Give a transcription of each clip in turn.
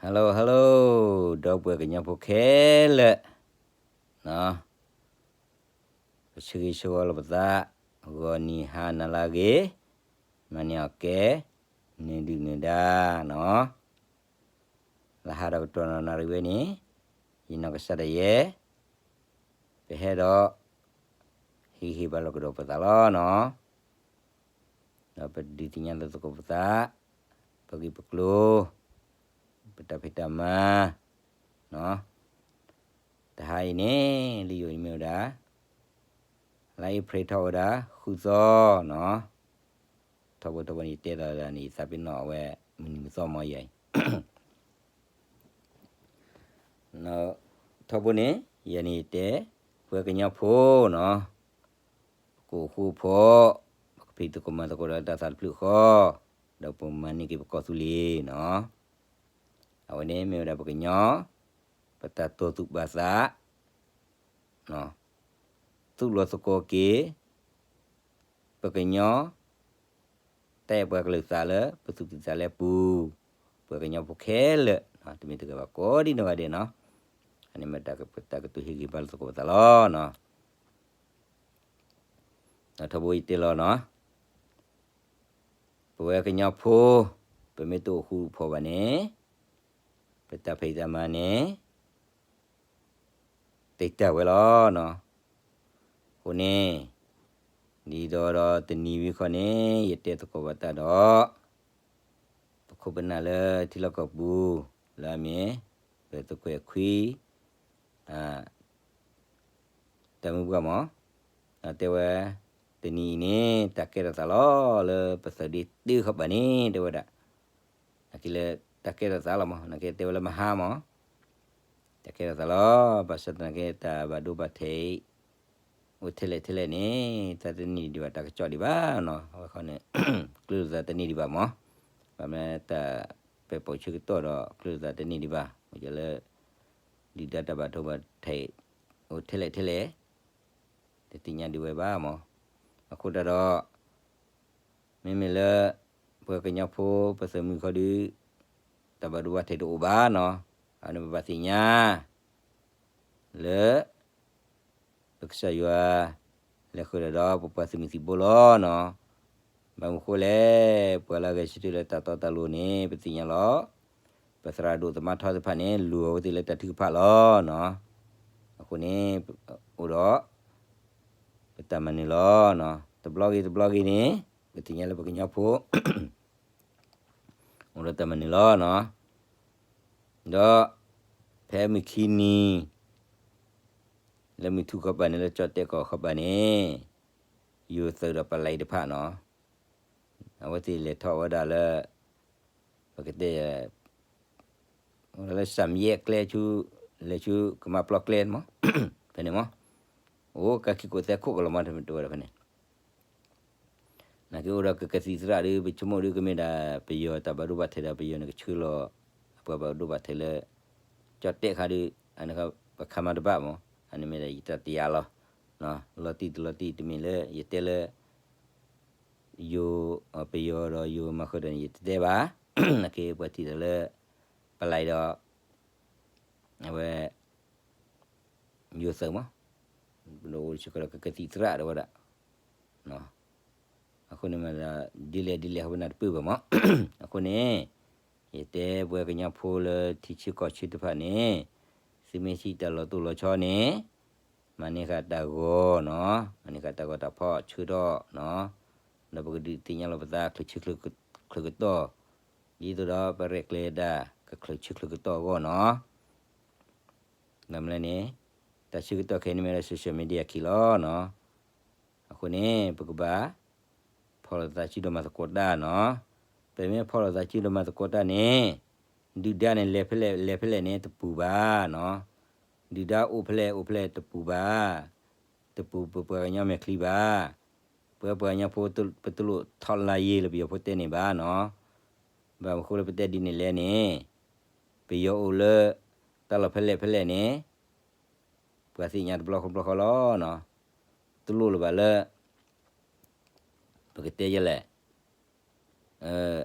Hello hello, ဒီပုၢ်ဝဲၢ်ကညီဖိခဲလၢာ်, နီၤ, ပဆၢဂ့ၤဆၢဝါလိာ်ပသး, ဂီၤနံၤဟါနၤလၢအဂ့ၤ, မၤန့ၢ်အီၣ်ကဲ, နဒုၣ်နဒါနီၤ, လၢဟါဒီးကတီၢ်နီၣ်နၣ်ရံၣ်ဝဲန့ၣ်, ယနီၢ်ကစၢ်ဒၣ်ယဲ, ပဟဲဒီး ဟ့ၣ်ဂံၢ်ဟ့ၣ်ဘါလိာ်ကဒီးပသးလီၤနီၤ. ဒီးပဒုးသ့ၣ်ညါလိာ်သကိးပသး, ပဂ့ၢ်ပကျိၤ, ပတၢ်ဖံးတၢ်မၤ, နီၤ, တဟါအံၤန့ၣ် လၢယိၤအံၤမ့ၢ်ဝဲဒၣ်, လါအ့ဖြ့ၣ်ထီၣ်ဝဲဒၣ် ဃုသီနီၤ, ထီဘိထီဘိန့ၣ် ယတဲဒီးန့ၣ် ယသးပ့ၤနီၣ်အဝဲ မုၢ်နံၤမုၢ်သီမီၤယၤအံၤ ထီဘိန့ၣ် ယၤန့ၣ်တဲ ပဝဲကညီဖိနီၤ, ပကအိၣ်ဃူအိၣ်ဖိး, ပကဖံးသကိးမၤသကိးဒီးတၢ်သးတဖျၢၣ်ဃီ, ဒီးပမၤန့ၢ်က့ၤပကီၢ်သူလ့ၤနီၤ, အဝဲန့ၣ်မ့ၢ်ဝဲဒၣ်ပကညီ, ပတၢ်တိာ်သူၣ်ပာ်သး သူၣ်လီၤသကိးက့ၤ ပကညီ, တၢ်အဲၣ်ပှၤကလုာ်သးလၢ ပသူၣ်ကံၢ်သးလဲပူၤ, ပှၤကညီဖိခဲလၢာ်, တမ့ၢ်တဂၤဘၣ်ကိးဒံနီၢ်ဂၤဒဲးနီၤ, အန့ၣ်မ့ၢ်တၢ်ကတိၤဟ့ၣ်ဂံၢ်ဘါလိာ်သကိးပသးလီၤနီၤ. ဒီးထီဘိယတဲလီၤနီၤ, ပဝဲကညီဖိ, ပမ့ၢ်တအိၣ်ဃူအိၣ်ဖိးဘၣ်န့ၣ်, ပတၢ်ဖံးတၢ်မၤန့ၣ် တတၢ်ဝဲလီၤနီၤ. အဃိန့ၣ်, ဒ်သိးဒီးတနံၤဝံၤခီန့ၣ် ယတဲသကိးဘၣ်တၢ်ဒီး ပခိၣ်ပနၢ်လၢထံလီၢ်ကီၢ်ပူၤ လၢအမ့ၢ် ပသုးခွဲးခွံ တၢ်မုၢ်ပှၢ်မး, တဲဝဲ, တနံၤအံၤန့ၣ် တၢ်ကဲထီၣ်သးလီၤ လၢပသုးဒ့တၢ်ခီပၤန့ၣ် တဲဝဲဒၣ် နာ်က့လၢတၢ်ကဲထီၣ်သးလီၤမး, နာ်က့တဲဝဲလၢမဟါမး, တၢ်ကဲထီၣ်သးလီၤ, ဘၣ်ဆၣ်သနာ်က့တၢ်ဘၣ်ဒိဘၣ်ထံး အိၣ်ထဲလဲၣ်ထဲလဲၣ်န့ၣ် တၢ်တန့ၢ်ဒံးဘၣ် တၢ်ကစီၣ်ဒံးဘၣ်နီၤ, အဝဲခီန့ၣ် ကျၢၤလိာ်သးတန့ၢ်ဒံးဘၣ်မး, ဘၣ်မနုၤတၢ်ပဲာ်ပိာ်ဆၢကတီၢ်ဒီးကျၢၤလိာ်သးတန့ၢ်ဒံးဘၣ်, မ့ၢ်လၢ ဒုၣ်ဒါတၢ်ဘၣ်ဒိဘၣ်ထံး အိၣ်ထဲလဲၣ်ထဲလဲၣ် တသ့ၣ်ညါဒံးဝဲဘၣ်မး, အဃိတၢ်ဒီး မ့မ့ၢ်လၢ ပှၤကညီဖိပသုးမုၢ်ခီဒုး တၢ်ဘၣ်ဒိဘၣ်ထံးတအိၣ်ဘၣ်နီၤ, အန့ၣ်ပဘၣ်သ့ၣ်ညါ လၢ ပကစၢ်ယွၤ လဲၤဃုာ်ဒီးပပှၤသုးမုၢ်သံၣ်ဘိလီၤနီၤ, ဘၣ်မနုၤဃိလဲၣ်, ပှၤလၢအဂဲၤဆၢထၢၣ်လၢတၢ်တီတၢ်လိၤန့ၣ် ပသ့ၣ်ညါလီၤ, ပသရၣ်ဒိၣ်သမါထီသ့ၣ်တဖၣ်န့ၣ် လူၤအဝဲသ့ၣ်လၢတၢ်ထုကဖၣ်လီၤနီၤ, အဃိန့ၣ် အိၣ်ဒီး ပတၢ်မၤနၢၤလီၤနီၤ, တဘျီဂ့ၤတဘျီဂ့ၤန့ၣ် ပသ့ၣ်ညါလၢပကညီဖိ အိၣ်ဒီးတၢ်မၤနၢၤလီၤနီၤ, ဒီး ဖဲမုၢ်ခံနံၤ လၢမုၢ်ထူၣ်ခီပၤန့ၣ် လၢကၠီၣ်တဲၣ်ကီၢ်ခီပၤန့ၣ် ယိၤသုးဒီးပလဲတဖၣ်နီၤ, အဝဲသ့ၣ်လဲၤထီၣ်ဝဲဒၣ်လၢ ပကတဲ လၢစၢ်မယဲၣ်ကျဲဆူ လဲၤဆူကမါပျီကျဲမး, ဖဲန့ၣ်မး, အိၣ်ကးခံခိၣ်သၢခိၣ်ကလီၤမး တဝဲဒၣ်ဖဲန့ၣ် နာ်က့အိၣ်ဒီးကကသံၣ်သရၣ်ဒုး ပဆိကမိၣ်ဒုးကမ့ၢ်ဒၣ် ပယီၤတၢ်ဘၣ်ဒိဘၣ်ထံးဒီး ပယီၤန့ၣ်ကဆှၢလီၤ အပှၤဘၣ်ဒိဘၣ်ထံးလၢ ကၠီၣ်တဲၣ်ခါဒုး အန့ၣ်ပခါမၤတဘၣ်မး, အန့ၣ်မ့ၢ်ဒၣ်ယတၢ်တယာ်လီၤ, လီၤတံၢ်တလီၤတံၢ်တမ့ၢ်လၢယတဲလၢ ယိၤ ပယီၤဒီးယိၤမၤဃုာ်ဒီးန့ၣ် ယတတဲဘၣ်, နာ်က့ပှၤထံၣ်ဒီးလၢ ပလဲဒီး အဝဲ ယိၤသုးမး, ပဒိၣ်အိၣ်စ့ၢ်ကီးဒီးကကသံၣ်သရၣ်တဝဲဒၣ်, အဃိန့ၣ်မ့ၢ်ဒ်လဲၣ်ဒ်လဲၣ် ဟီဝဲနၢ်တပၢၢ်ဘၣ်မး, အဃိန့ၣ် ယတဲပဝဲကညီဖိလၢထံဆၢကီၢ်ဆၢတဖၣ်န့ၣ်, သုမ့ၢ်ထံၣ်တၢ်လီၤတိၢ်လီၤဆီန့ၣ်, မၤန့ၢ်ဃာ်တၢ်ဂီၤနီၤ, မၤန့ၢ်ဃာ်တၢ်ဂီၤတၢ်ဖီၣ်ဆၢထီၣ်နီၤ, ဒီးပကဒုးသ့ၣ်ညါလီၤပသး ချုးဆၢချုးကတီၢ်, ဒ်သိးဒီးပရဲၣ်ကျဲၤဒၣ် ကချုးဆၢချုးကတီၢ်အဂီၢ်နီၤ နမ့ၢ်လဲၣ်န့ၣ်, တၢ်ဆၢကတီၢ်ခဲအံၤန့ၣ်မ့ၢ်လၢ social media ခံလီၤနီၤ. အဃိန့ၣ် ပကဘၣ် ဖီၣ်လိာ်သးစုဒီးမၤသကိးတၢ်နီၤ. ပမ့ၢ်ဖီၣ်လိာ်သးစုဒီးမၤသကိးတၢ်န့ၣ်, ဒုၣ်ဒါန့ၣ် လဲၤဖဲလဲၣ်လဲၤဖဲလဲၣ်န့ၣ် တပူၤဘၣ်နီၤ. ဒုၣ်ဒါအိၣ်ဖဲလဲၣ်အိၣ်ဖဲလဲၣ်တပူၤဘၣ်. တပူၤပပှၤကညီမဲာ်ချံဘၣ်. ပဝဲပှၤကညီဖိ ပတလိၣ်ထီၣ်လါယ့လၢပယီၤဖိတဲန့ၣ်ဘၣ်နီၤ. ဘၣ်မနုၤဃိလၢပတဲဒ်န့ၣ်လဲၣ်န့ၣ်, ပယီၤအိၣ်လၢ တၢ်လီၢ်ဖဲလဲၣ်ဖဲလဲၣ်န့ၣ်, ပှၤသ့ၣ်ညါတဘျီဃီဘျီဃီလီၤနီၤ. တလိၣ်လၢၤဘၣ်လၢ ပကတဲယဲလဲၣ်,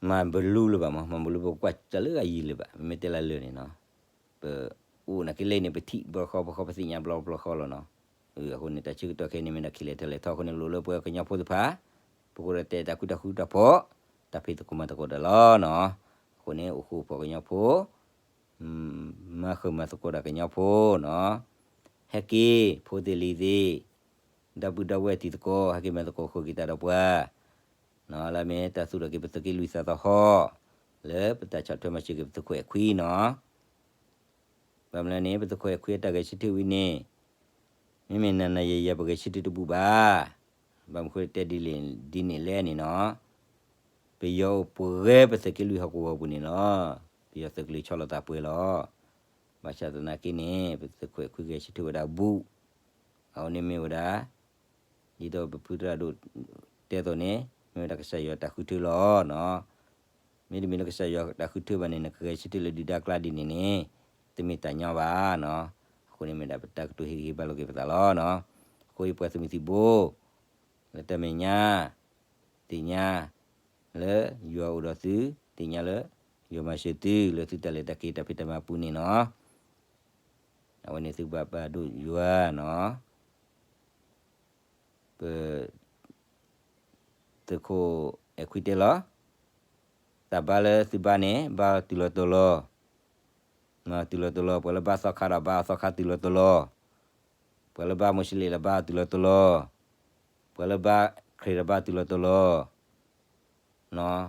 မၤဘလူလၢၤဘၣ်မး, မၤဘလူပကွၢ်တၢ်လၢအယံၤလၢၤဘၣ်, မ့မ့ၢ်တဲလၢလၢာ်န့ၣ်နီၤ, ပအိၣ်နာ်က့လဲၣ်န့ၣ် ပထံၣ်ဘျီဃီဘျီဃီ ပသ့ၣ်ညါဘျီဘျီဃီလီၤနီၤ. အဃိန့ၣ် တၢ်ဆၢကတီၢ်ခဲအံၤန့ၣ် မ့ၢ်ဒၣ်ခံလဲၣ်ထီၣ်လဲၣ်ထီၣ်အဃိန့ၣ် လိၣ်လၢပှၤကညီဖိသ့ၣ်တဖၣ် ပကအိၣ်ဒီးတၢ်အဲၣ်တၢ်ကွံတၢ်ဃူတၢ်ဖိး, တၢ်ဖံးသကိးမၤသကိးတၢ်လီၤနီၤ. အဃိန့ၣ် အိၣ်ဃူအိၣ်ဖိးကညီဖိ မၤဃုာ်မၤသကိးတၢ်ကညီဖိနီၤ, ဟဲက့ၤ ဖိသ့ၣ်လံၤသ့ၣ်, ဒီပုၢ်ဒီဝဲၢ်တံၤသကိး ဟဲက့ၤမၤသကိးဃုာ်က့ၤတၢ်ဒီးပှၤ, လၢမ့ၢ်တၢ်သူၣ်ထီၣ်က့ၤပသုးက့လွံၢ်သးသဟီၣ်, လၢပတၢ်ဆီၣ်ထွဲမၤစၢၤက့ၤပသုးခိၣ်အဲၣ်ခွံနီၤ. ဘၣ်မနုၤန့ၣ် ပသုးခိၣ်အဲၣ်ခွံအတၢ်ဂဲၤဆၢထၢၣ်ဝံၤန့ၣ်, မ့မ့ၢ်နၤနၤယၤယၤ ပဂဲၤဆၢထၢၣ်တဘူၣ်ဘၣ်. ဘၣ်မနုၤဃိတဲဒ်န့ၣ်လဲၣ်န့ၣ်နီၤ, ပယီၤအိၣ်ပှဲၤပသုးက့လွံၢ်ဟီၣ်ကဝီၤပူၤန့ၣ်လီၤ. ပယီၤသုးက့လွံၢ်ဆီလီၤသးပှဲၤလီၤ. ဘၣ်ဆၣ်သနာ်က့န့ၣ် ပသုးခိၣ်အဲၣ်ခွံဂဲၤဆၢထၢၣ်ဝဲဒၣ်ဘူၣ်, အဝဲန့ၣ်မ့ၢ်ဝဲဒၣ် ဒ်သိးပဖုသရၣ်ဒိၣ်တဲအသိးန့ၣ် မ့ၢ်ဝဲဒၣ်ကစၢ်ယွၤတၢ်ဃုထၢလီၤနီၤ. မ့တမ့ၢ်လၢကစၢ်ယွၤတၢ်ဃုထၢဘၣ်န့ၣ် နကဂဲၤဆၢထၢၣ်လၢဒုၣ်ဒါကျါဒ်န့ၣ်န့ၣ် တမ့ၢ်တၢ်ညီဘၣ်နီၤ. အဃိန့ၣ်မ့ၢ်ဒၣ်ပတၢ်ကတိၤဟ့ၣ်ဂံၢ်ဟ့ၣ်ဘါလိာ်က့ၤပသးလီၤနီၤ. အဃိယပှၤသုးမုၢ်သံၣ်ဘိ လၢတၢ်မဲာ်ညါ သ့ၣ်ညါလၢယွၤအိၣ်ဒီးသု, သ့ၣ်ညါလၢယွၤမၤစၢၤသုလၢသုတၢ်လဲၤတၢ်က့ၤတၢ်ဖံးတၢ်မၤပူၤန့ၣ်နီၤ. အဝဲန့ၣ်သုကဘၣ်ပာ်ဒိၣ်ယွၤနီၤ. ပ သုးခိၣ်အဲၣ်ခွံတဲလီၤ, တၢ်ဘါလၢသုဘါန့ၣ် ဘါတုၤလီၤတီၤလီၤ, တုၤလီၤတီၤလီၤ, ပှၤလၢဘါသီခါဒီးဘါအသီခါတုၤလီၤတီၤလီၤ, ပှၤလၢဘါမိၢ်ၡလ့ၣ်လၢဘါတုၤလီၤတီၤလီၤ, ပှၤလၢဘါခရံာ်ဒီးဘါတုၤလီၤတီၤလီၤ,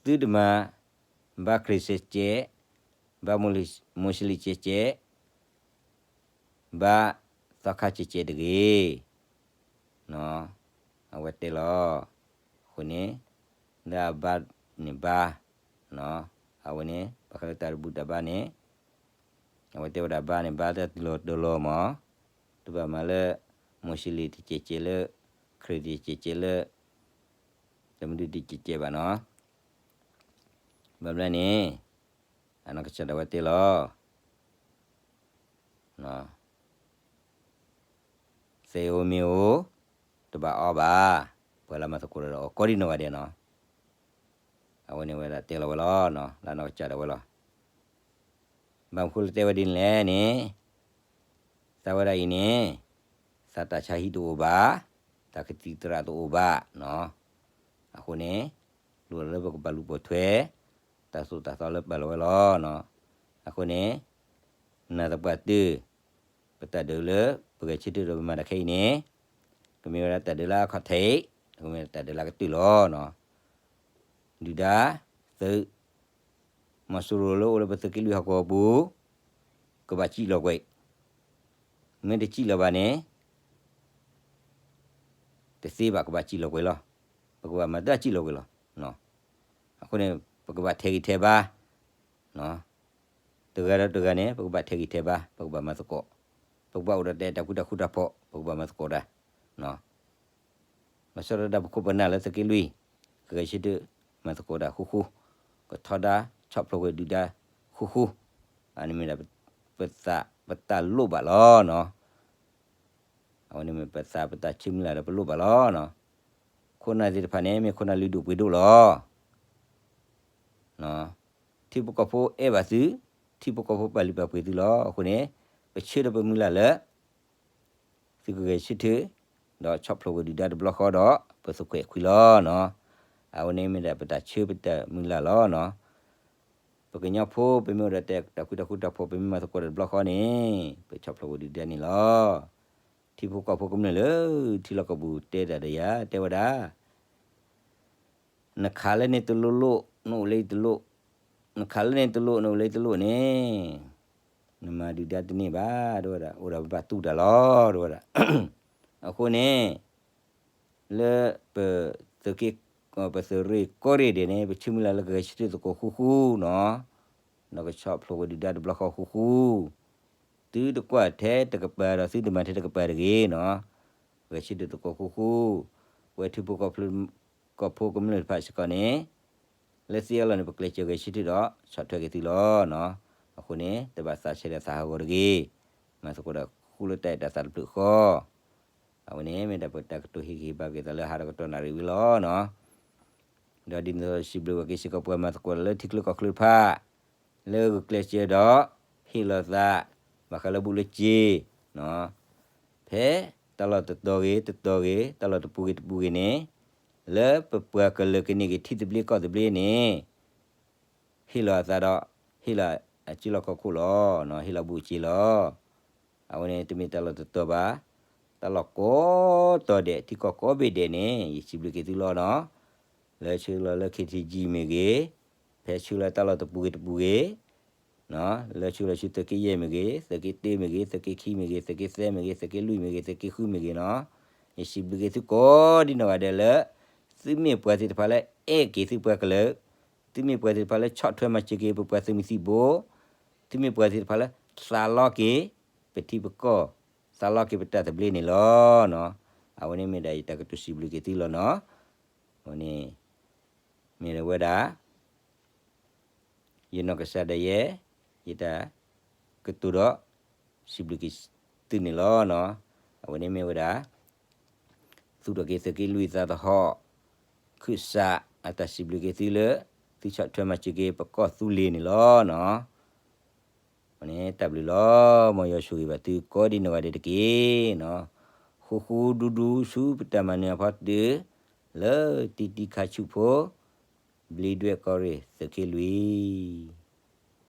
သုတမၤ ဘါခရံာ်စဲးစဲး, ဘါမိၢ်ၡလ့ၣ်စဲးစဲး, ဘါသီခါစဲးစဲးတဂ့ၤ. အဝဲတဲလီၤ. အဃိန့ၣ် လၢအဘါန့ၣ်ဘါ, အဝဲန့ၣ် ဘၣ်ဃးလၢတၢ်တဘူၣ်တၢ်ဘါန့ၣ် အဝဲတဲဝဲဒၣ်ဘါန့ၣ် ဘါတၢ်တုၤလီၤတီၤလီၤမး, တဘၣ်မၤလၢ မိၢ်ၡလ့ၣ်တစဲးစဲးလၢ ခရံာ်တစဲးစဲးလၢ တမဒုတစဲးစဲးဘၣ်နီၤ. ဘၣ်မနုၤန့ၣ် အနီၢ်ကစၢ်ဒၣ်ဝဲတဲလီၤ. သ့ၣ်ဧိၤမ့ၣ်ဧိၤ တဘၣ်အီဘၣ်, ပှၤလၢမၤသကိးဒီးအီၤကိးဒံနီၢ်ဂၤဒဲးနီၤ. အဝဲန့ၣ်ဝဲဒၣ်တဲလီၤဝဲလီၤ, လၢအနီၢ်ကစၢ်ဒၣ်ဝဲလီၤ. ဘၣ်မနုၤဃိလၢတဲဝဲဒ်န့ၣ်လဲၣ်န့ၣ်, သးဝဲဒၣ်အံၤန့ၣ် သးတၢ်ဆါဟံၣ်တအိၣ်ဘၣ်, တၢ်ကသံၣ်သရၣ်တအိၣ်ဘၣ်နီၤ. အဃိန့ၣ် လိၣ်လၢပကဘၣ်လူၤပိာ်ထွဲ တၢ်သိၣ်တၢ်သီလၢပာ်လီၤဝဲလီၤ. အဃိန့ၣ် နၢ်သပှၢ်တၢၢ် ပတၢ်ဒုးလၢ ပဂဲၤဆၢထၢၣ်ဒီးပမၤတၢ်ခဲအံၤန့ၣ် ကမ့ၢ်ဝဲဒၣ်တၢ်ဒုးလၢအခီၣ်ထံး, ကမ့ၢ်တၢ်ဒုးလၢအကတၢၢ်လီၤ. ဒုၣ်ဒါသုး မီၤစိရိၤလၢအိၣ်လၢပသုးက့လွံၢ်ဟီၣ်ကဝီၤပူၤ ကဘၣ်စံၣ်လီၤကွံာ်, မ့ၢ်တစံၣ်လီၤဘၣ်န့ၣ် တသ့ဘၣ် ကဘၣ်စံၣ်လီၤကွံာ်လီၤ. ပကဘၣ်မၤတၢ်စံၣ်လီၤကွံာ်လီၤ. အဃိန့ၣ် ပကဘၣ်ထဲးဂံၢ်ထဲးဘါ တဂၤဒီးတဂၤန့ၣ် ပကဘၣ်ထဲးဂံၢ်ထဲးဘါ, ပကဘၣ်မၤသကိး, ပကဘၣ်အိၣ်ဒီးတၢ်အဲၣ်တၢ်ကွံတၢ်ဃူတၢ်ဖိး, ပကဘၣ်မၤသကိးတၢ် ဘၣ်ဆၣ်ဒီးတၢ်ပခိၣ်ပနၢ်လၢသုးက့လွံၢ် ကဂဲၤဆၢထၢၣ်မၤသကိးတၢ်ဃူဃူ, ကထီဒါဆီၣ်ဖျိးကွံာ်ဒုၣ်ဒါဃူဃူ, အန့ၣ်မ့ၢ်ဒၣ် ပသးပတၢ်လိၣ်ဘၣ်လီၤနီၤ. အဝဲန့ၣ်မ့ၢ်ပသးပတၢ်ဆၢမုၢ်လၢ်ဒီးပလိၣ်ဘၣ်လီၤနီၤ. ခိၣ်နၢ်သ့ၣ်တဖၣ်န့ၣ် မ့ၢ်ခိၣ်နၢ်လုၢ်ဒိၣ်ပှ့ၤဒိၣ်လီၤ. ထံဖိကီၢ်ဖိအဲၣ်ဘၣ်သု, ထံဖိကီၢ်ဖိပာ်လုၢ်ပာ်ပှ့ၤသုလီၤ. အဃိန့ၣ် ပဆၢဒီးပမုၢ်လၢ်လၢ သုကဂဲၤဆၢထၢၣ် ဒီးဆီၣ်ဖျိးကွံာ်ဒုၣ်ဒါတဘျီဃီဒီး ပသုးခိၣ်အဲၣ်ခွံလီၤနီၤ. အဝဲန့ၣ်မ့ၢ်ဒၣ်ပတၢ်ဆၢပတၢ်မုၢ်လၢ်လီၤနီၤ. ပကညီဖိ ပမ့ၢ်အိၣ်ဒီးတၢ်အဲၣ်တၢ်ကွံတၢ်ဃူတၢ်ဖိး ပမ့ၢ်မၤသကိးတၢ်တဘျီဃီန့ၣ် ပဆီၣ်ဖျိးကွံာ်ဒုၣ်ဒါန့ၣ်လီၤ. ထံဖိကီၢ်ဖိကမျၢၢ်လၢ ထံလီၢ်ကီၢ်ပူၤတဲတၢ်ဒီးယၤ တဲဝဲဒၣ် နခးလၢန့ၣ်တလိၣ်လိၣ် နအိၣ်လၢတလိၣ်, နခးလၢန့ၣ်တလိၣ် နအိၣ်လၢတလိၣ်န့ၣ် နမၤဒုၣ်ဒါတန့ၢ်ဘၣ် တဲဝဲဒၣ်, အိၣ်ဒီးပဘၣ်တူၢ်တၢ်လီၤ တဲဝဲဒၣ်. အဃိန့ၣ် လၢပသုးက့ ပသုးရ့ၣ်ကီၢ်ရ့ၣ်ဒဲးန့ၣ် ပဆၢမုၢ်လၢ်လၢကဂဲၤဆၢထၢၣ်သကိးဃူဃူနီၤ, ဒီးကဆီၣ်ဖျိးကွံာ်ဒုၣ်ဒါတဘျီဃီဃူဃူ, သုတကွၢ်ထဲတကပၤဒီး သုတမၤထဲတကပၤတဂ့ၤနီၤ, ဂဲၤဆၢထၢၣ်သကိးဃူဃူ, ပဝဲထံဖိကီၢ်ဖိ ကီၢ်ဖိကမျၢၢ်တဖၣ်စ့ၢ်ကီးန့ၣ် လၢသ့အလီၢ်န့ၣ် ပကျဲးစၢးဂဲၤဆၢထၢၣ်ဒီး ဆီၣ်ထွဲက့ၤသုလီၤနီၤ. အဃိန့ၣ် တဘၣ်သးဆဲးဒီးသးဟးဂီၤတဂ့ၤ, မၤသကိးဒီးဃူဃူလၢတၢ်အဲၣ်တၢ်သးတဖျၢၣ်ဃီ. အဝဲန့ၣ်မ့ၢ်ဒၣ်ပတၢ်ကတိၤဟ့ၣ်ဂံၢ်ဟ့ၣ်ဘါက့ၤသးလၢဟါဒီးကတီၢ်နၣ်ရံၣ်ဝံၤလီၤနီၤ. ဒီးဒ်န့ၣ်အသိးစံးဘျုးဘၣ်က့ၤစ့ၢ်ကီးပှၤမၤသကိးတၢ်လၢထံချၢကီၢ်ချၢတဖၣ် လၢဂုာ်ကျဲးစၢးဒီး ဟ့ၣ်လီၤသး ဘၣ်ဃးလၢဘူးလၢစ့ ဖဲတၢ်လီၢ်တတီၤဂ့ၤတတီၤဂ့ၤ တၢ်လီၢ်တပူၤဂ့ၤတပူၤဂ့ၤန့ၣ် လၢပပှၤကလုာ်ကန့ၢ်က့ၤထံသဘျ့ကီၢ်သဘျ့န့ၣ် ဟ့ၣ်လီၤအသးဒီး ဟ့ၣ်လီၤအစုလီၢ်ခီၣ်ခိၣ်လီၤ, ဟ့ၣ်လီၤဘူးအစ့လီၤ. အဝဲန့ၣ်တမ့ၢ်တၢ်လီၢ်တတီၤဘၣ်, တၢ်လီၢ်ကိးတီၤဒဲး ထံကီၢ်ကိးဘ့ၣ်ဒဲးန့ၣ် ယစံးဘျုးက့ၤသုလီၤနီၤ. လၢဆၢလီၤလၢ ခ့ထံကံ မ့ၢ်ဂ့ၤ, ဖဲဆၢလီၤတၢ်လီၢ်တပူၤဂ့ၤတပူၤဂ့ၤ လၢဆၢလီၤဆူသုးက့ယဲၢ်မ့ၢ်ဂ့ၤ, သုးက့တၢမ့ၢ်ဂ့ၤ, သုးက့ခံမ့ၢ်ဂ့ၤ, သုးက့သၢမ့ၢ်ဂ့ၤ, သုးက့လွံၢ်မ့ၢ်ဂ့ၤ, သုးက့ဃုမ့ၢ်ဂ့ၤနီၤ, ယစံးဘျုးက့ၤသုကိးဒံနီၢ်ဂၤဒဲးလၢ သုမ့ၢ်ပှၤသ့ၣ်တဖၣ်လၢအဲၣ်က့ၤသုပှၤကလုာ်, သုမ့ၢ်ပှၤသ့ၣ်တဖၣ်လၢဆီၣ်ထွဲမၤစၢၤက့ၤပပှၤသုးမုၢ်သံၣ်ဘိ, သုမ့ၢ်ပှၤသ့ၣ်တဖၣ်လၢ သးလီက့ၤ ပထံပကီၢ်, သးလီက့ၤပတၢ်သဘျ့န့ၣ်လီၤ. အဝဲန့ၣ်မ့ၢ်ဒၣ်ယတၢ်ကတိၤစံးဘျုးက့ၤသုလီၤနီၤ. အဝဲန့ၣ် မ့ၢ်ဒၣ်ဝဲဒၣ် ယနီၢ်ကစၢ်ဒၣ်ယဲ ယတၢ်ကတိၤဒီး စံးဘျုးက့ၤသုန့ၣ်လီၤ. အဝဲန့ၣ်မ့ၢ်ဝဲဒၣ် သူၣ်ထီၣ်က့ၤသုးက့လွံၢ်သးသဟီၣ် ခုၣ်စးအတၢ်စံးဘျုးက့ၤသုလၢ သုဆီၣ်ထွဲမၤစၢၤက့ၤပကီၢ်သူလ့ၤန့ၣ်လီၤ. အဝဲန့ၣ်တၢ်ဘျုးလီၤ. မ်ယွၤဆိၣ်ဂ့ၤဘၣ်သုကိးဒံနီၢ်ဂၤဒဲးတက့ၢ်. ဃူဃူဒူဒူဆူပတၢ်မၤနၢၤအဖီတၢၢ် လၢတံတံခါဆူဖိ ဘျံးဒွဲၣ်ကီၢ်ရ့ၣ်သုးက့လွံၢ်